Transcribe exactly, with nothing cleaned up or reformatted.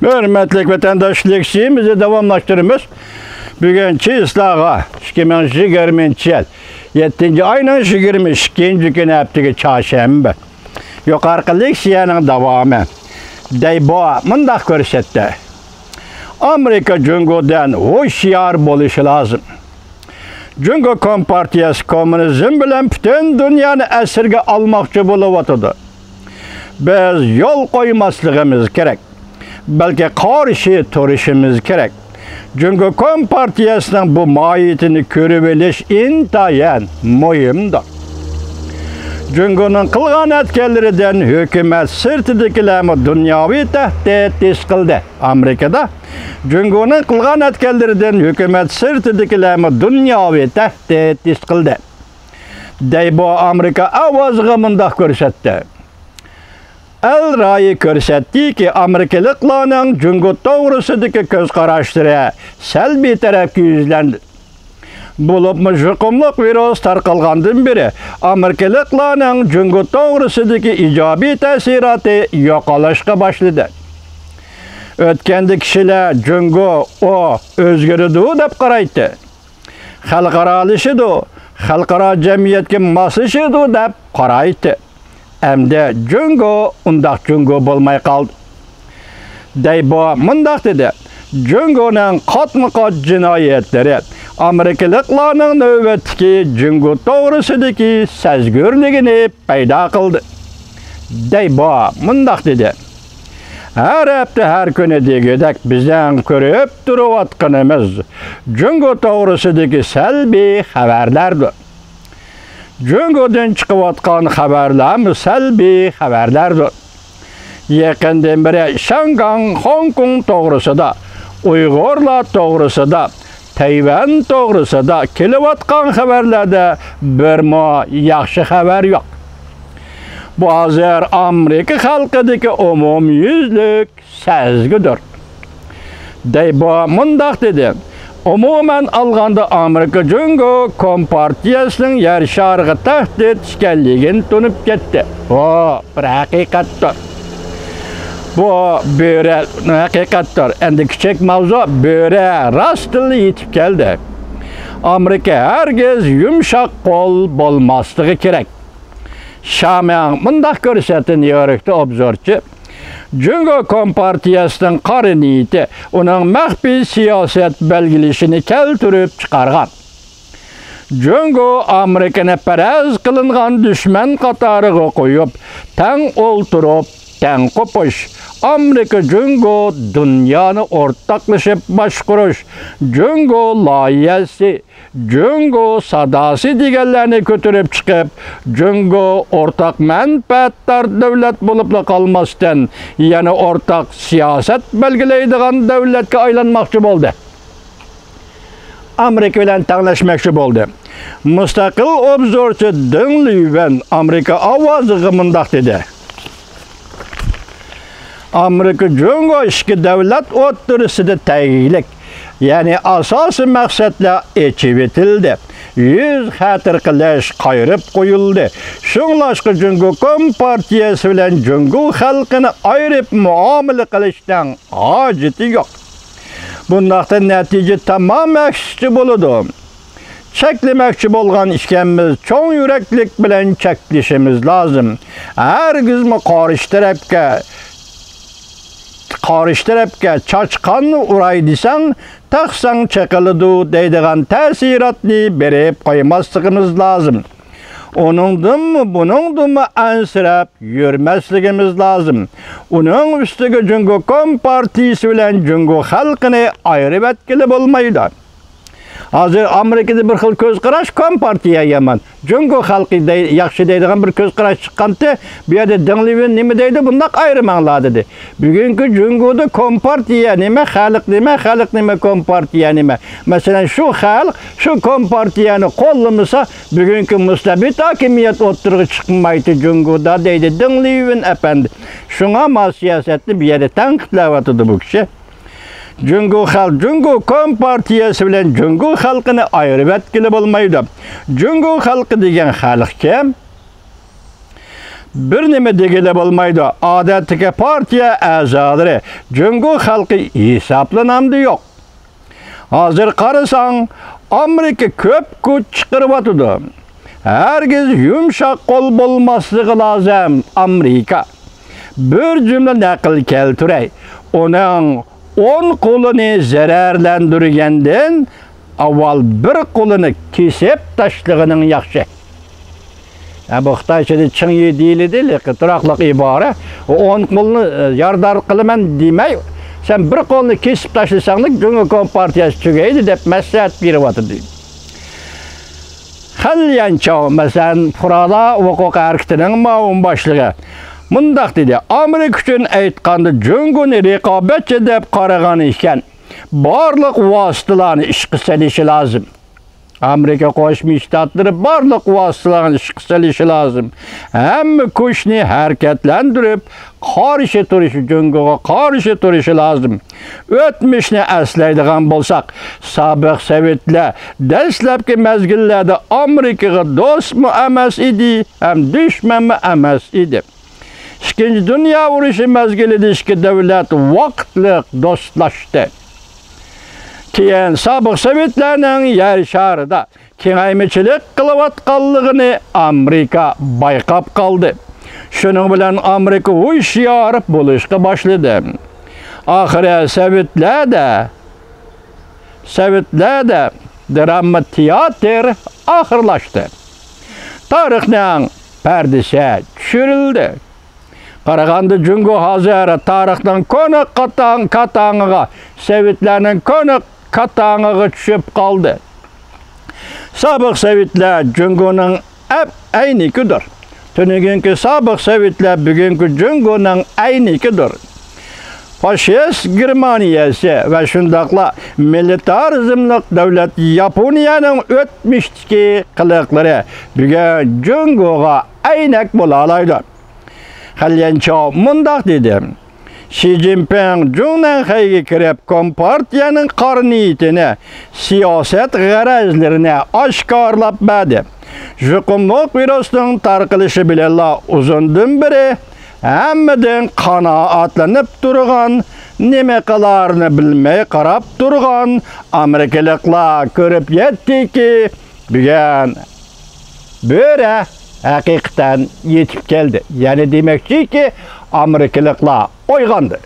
ھۆرمەتلىك ۋەتەنداشلار، لېكسىيەمىزنى داۋاملاشتۇرىمىز. بۈگۈن چىسلاغا، ئىككى مىڭ يىگىرمىنچى يىل يەتتىنچى ئاينىڭ يىگىرمە ئىككىنچى كۈنى، ھەپتىگە چارشەنبە. يۇقىرىقى لېكسىيەنىڭ داۋامى. دەيبو مۇنداق كۆرسەتتى. ئامېرىكا جۇڭگودىن ھوشيار بولۇشى لازىم. جۇڭگو كومپارتىيەسى كوممۇنىزم بىلەن پۈتۈن دۇنيانى ئەسىرگە ئالماقچى بولۇۋاتىدۇ. بىز يول قويماسلىقىمىز كېرەك، بەلكى قارشى تۇرۇشىمىز كېرەك. جۇڭگو كومپارتىيەسىنىڭ بۇ ماھىيىتىنى كۆرۈۋېلىش ئىنتايىن مۇھىمدۇر. جۇڭگونىڭ قىلغان-ئەتكەنلىرىدىن ھۆكۈمەت سىرتىدىكىلەرمۇ دۇنياۋى تەھدىت ھېس قىلدى. ئامېرىكىدا جۇڭگونىڭ قىلغان-ئەتكەنلىرىدىن ھۆكۈمەت سىرتىدىكىلەرمۇ دۇنياۋى تەھدىت ھېس قىلدى. دەيبو ئامېرىكا ئاۋازىغا مۇنداق كۆرسەتتى. ئەل رايى كۆرسەتتىكى، ئامېرىكىلىقلارنىڭ جۇڭگو توغرىسىدىكى كۆز قاراشلىرى سەلبىي تەرەپكە يۈزلەندى. بولۇپمۇ يۇقۇملۇق ۋىرۇس تارقالغاندىن بېرى، ئامېرىكىلىقلارنىڭ جۇڭگو توغرىسىدىكى ئىجابىي تەسىراتى يوقىلىشقا باشلىدى. ئۆتكەندە كىشىلەر جۇڭگو، ئۇ ئۆزگىرىدۇ دەپ قارايتتى. خەلقئارالىشىدۇ، خەلقئارا جەمئىيەتكە ماسلىشىدۇ دەپ قارايتتى. ئەمدى جۇڭگو ئۇنداق جۇڭگو بولماي قالدى. دەيبو مۇنداق دېدى، جۇڭگونىڭ قاتمۇقات جىنايەتلىرى ئامېرىكىلىقلارنىڭ نۆۋەتتىكى جۇڭگو توغرىسىدىكى سەزگۈرلۈكىنى پەيدا قىلدى. دەيبو مۇنداق دېدى، ھەر ھەپتە، ھەر كۈنى دېگۈدەك بىزنىڭ كۆرۈپ تۇرۇۋاتقىنىمىز جۇڭگو توغرىسىدىكى سەلبىي خەۋەرلەردۇر. جۇڭگودىن چىقىۋاتقان خەۋەرلەرمۇ سەلبىي خەۋەرلەردۇر. يېقىندىن بېرى شياڭگاڭ، خوڭكوڭ توغرىسىدا، ئۇيغۇرلار توغرىسىدا، تەيۋەن توغرىسىدا كېلىۋاتقان خەۋەرلەردە بىرمۇ ياخشى خەۋەر يوق. بۇ ھازىر ئامېرىكا خەلقىدىكى ئومۇميۈزلۈك سەزگۈدۇر. دەيبو مۇنداق دېدى، ئومۇمەن ئالغاندا، ئامېرىكا جۇڭگو كومپارتىيەسىنىڭ يەر شارىغا تەھدىت ئىكەنلىكىنى تونۇپ كەتتى. بۇ بىر ھەقىقەتتۇر. بۇ بۆرە ھەقىقەتتۇر. ئەمدى كىچىك ماۋزۇ، بۆرە راستتىنلا يېتىپ كەلدى. ئامېرىكا ھەرگىز يۇمشاق قول بولماسلىقى كېرەك. شامياڭ مۇنداق كۆرسەتتى، نيۇ يوركتا ئوبزورچى. جۇڭگو كومپارتىيەسىنىڭ قارا نىيىتى ئۇنىڭ مەخپىي سىياسەت بەلگىلىشىنى كەلتۈرۈپ چىقارغان. جۇڭگو ئامېرىكىنى پەرەز قىلىنغان دۈشمەن قاتارىغا قويۇپ، تەڭ ئولتۇرۇپ، تەڭ قوپۇش، ئامېرىكا جۇڭگو دۇنيانى ئورتاقلىشىپ باشقۇرۇش، جۇڭگو لايىھەسى، جۇڭگو ساداسى دېگەنلەرنى كۆتۈرۈپ چىقىپ، جۇڭگو ئورتاق مەنپەئەتدار دۆلەت بولۇپلا قالماستىن، يەنە ئورتاق سىياسەت بەلگىلەيدىغان دۆلەتكە ئايلانماقچى بولدى. ئامېرىكا بىلەن تەڭلەشمەكچى بولدى. مۇستەقىل ئوبزورچى دېڭ لىۋېن ئامېرىكا ئاۋازىغا مۇنداق دېدى. ئامېرىكا جۇڭگو ئىككى دۆلەت ئوتتۇرىسىدا تەگلىك، يەنى ئاساسىي مەقسەتلەر ئېچىۋېتىلدى. يۈز خەتىر قىلىش قايرىپ قويۇلدى. شۇڭلاشقا جۇڭگو كومپارتىيەسى بىلەن جۇڭگو خەلقىنى ئايرىپ مۇئامىلە قىلىشنىڭ ھاجىتى يوق. بۇنداقتا نەتىجە تامام ئەكسىچە بولىدۇ. چەكلىمەكچى بولغان ئىكەنمىز، چوڭ يۈرەكلىك بىلەن چەكلىشىمىز لازىم. ھەرگىزمۇ قارشى تەرەپكە، قارشى تەرەپكە چاچقاننى ئۇراي دېسەڭ، تاقساڭ چېقىلىدۇ دەيدىغان تەسىراتنى بېرىپ قويماسلىقىمىز لازىم. ئۇنىڭدىنمۇ، بۇنىڭدىنمۇ ئەنسىرەپ يۈرمەسلىكىمىز لازىم. ئۇنىڭ ئۈستىگە جۇڭگو كومپارتىيىسى بىلەن جۇڭگو خەلقىنى ئايرىۋەتكىلى بولمايدۇ. ھازىر ئامېرىكىدا بىر خىل كۆز قاراش، كومپارتىيە يامان، جۇڭگو خەلقى دەي-، ياخشى دەيدىغان بىر كۆز قاراش چىققانتى. بۇ يەردە دېڭ لىۋېن نېمە دەيدۇ؟ بۇنداق ئايرىماڭلار دېدى. بۈگۈنكى جۇڭگودا كومپارتىيە نېمە، خەلق نېمە، خەلق نېمە، كومپارتىيە نېمە؟ مەسىلەن، شۇ خەلق شۇ كومپارتىيەنى قوللىمىسا، بۈگۈنكى مۇستەبىت ھاكىمىيەت ئوتتۇرىغا چىقمايتتى جۇڭگودا دەيدۇ دېڭ لىۋېن ئەپەندى. شۇڭا ما سىياسەتنى بۇ يەردە تەنقىدلەۋاتىدۇ بۇ كىشى. جۇڭگو خەلق، جۇڭگو كومپارتىيەسى بىلەن جۇڭگو خەلقىنى ئايرىۋەتكىلى بولمايدۇ. جۇڭگو خەلقى دېگەن خەلق كىم؟ بىر نېمە دېگىلى بولمايدۇ، ئادەتتىكى پارتىيە ئەزالىرى جۇڭگو خەلقى ھېسابلىنامدۇ يوق؟ ھازىر قارىساڭ، ئامېرىكا كۆپ كۈچ چىقىرىۋاتىدۇ. ھەرگىز يۇمشاق قول بولماسلىقى لازىم ئامېرىكا. بىر جۈملە نەقىل كەلتۈرەي. ئۇنىڭ ئون قولىنى زەرەرلەندۈرگەندىن ئاۋۋال بىر قولىنى كېسىپ تاشلىغىنىڭ ياخشى. ھە، بۇ خىتايچىدا چىڭ يى دېيىلىدۇ، لېكىن تۇراقلىق ئىبارە. ئۇ ئون قولنى، ئە، يارىدار قىلىمەن دېمەي، سەن بىر قولنى كېسىپ تاشلىساڭلا جۇڭگو كومپارتىيەسى تۈگەيدۇ دەپ مەسلىھەت بېرىۋاتىدۇ. خەن ليەنچاۋ، مەسىلەن، پۇقرالار ھوقۇق ھەرىكىتىنىڭ مۇئاۋىن باشلىقى مۇنداق دېدى: ئامېرىكا ئۈچۈن ئېيتقاندا، جۇڭگونى رىقابەتچى دەپ قارىغان ئىكەن، بارلىق ۋاسىتىلارنى ئىشقا سېلىشى لازىم. ئامېرىكا قوشما شتاتلىرى بارلىق ۋاسىتىلارنى ئىشقا سېلىشى لازىم. ھەممە كۈچنى ھەرىكەتلەندۈرۈپ، قارشى تۇرۇشى، جۇڭگوغا قارشى تۇرۇشى لازىم. ئۆتمۈشنى ئەسلەيدىغان بولساق، سابىق سوۋېتلار دەسلەپكى مەزگىللەردە ئامېرىكىغا دوستمۇ ئەمەس ئىدى، ھەم دۈشمەنمۇ ئەمەس ئىدى. ئىككىنچى دۇنيا ئۇرۇشى مەزگىلىدە ئىككى دۆلەت ۋاقىتلىق دوستلاشتى. كېيىن سابىق سوۋېتلارنىڭ يەر شارىدا كېڭەيمىچىلىك قىلىۋاتقانلىقىنى ئامېرىكا بايقاپ قالدى. شۇنىڭ بىلەن ئامېرىكا ھوشيار بولۇشقا باشلىدى. ئاخىرى سوۋېتلەردە، سوۋېتلەردە دراما تىياتىر ئاخىرلاشتى. تارىخنىڭ پەردىسى چۈشۈرۈلدى. قارىغاندا، جۇڭگو ھازىر تارىخنىڭ كونا قاتاڭ-، كاتاڭىغا، سوۋېتلارنىڭ كونا قاتاڭىغا چۈشۈپ قالدى. سابىق سوۋېتلار جۇڭگونىڭ ئەپ-، ئەينىكىدۇر. تۈنۈگۈنكى سابىق سوۋېتلار بۈگۈنكى جۇڭگونىڭ ئەينىكىدۇر. فاشىست گېرمانىيەسى ۋە شۇنداقلا مىلىتارىزملىق دۆلەت ياپونىيەنىڭ ئۆتمۈشتىكى قىلىقلىرى بۈگۈن جۇڭگوغا ئەينەك بولالايدۇ. خەن ليەنچاۋ مۇنداق دېدى: شى جىنپىڭ جۇڭنەنخەيگە كىرىپ، كومپارتىيەنىڭ قارا نىيىتىنى، سىياسەت غەرەزلىرىنى ئاشكارىلاپ بەردى. يۇقۇملۇق ۋىرۇسنىڭ تارقىلىشى بىلەنلا ئۇزۇندىن بېرى ھەممىدىن قانائەتلىنىپ تۇرغان، نېمە قىلارىنى بىلمەي قاراپ تۇرغان ئامېرىكىلىقلار كۆرۈپ يەتتىكى، بۈگۈن بۆرە ھەقىقەتەن يېتىپ كەلدى. يەنى دېمەكچىكى، ئامېرىكىلىقلار ئويغاندى.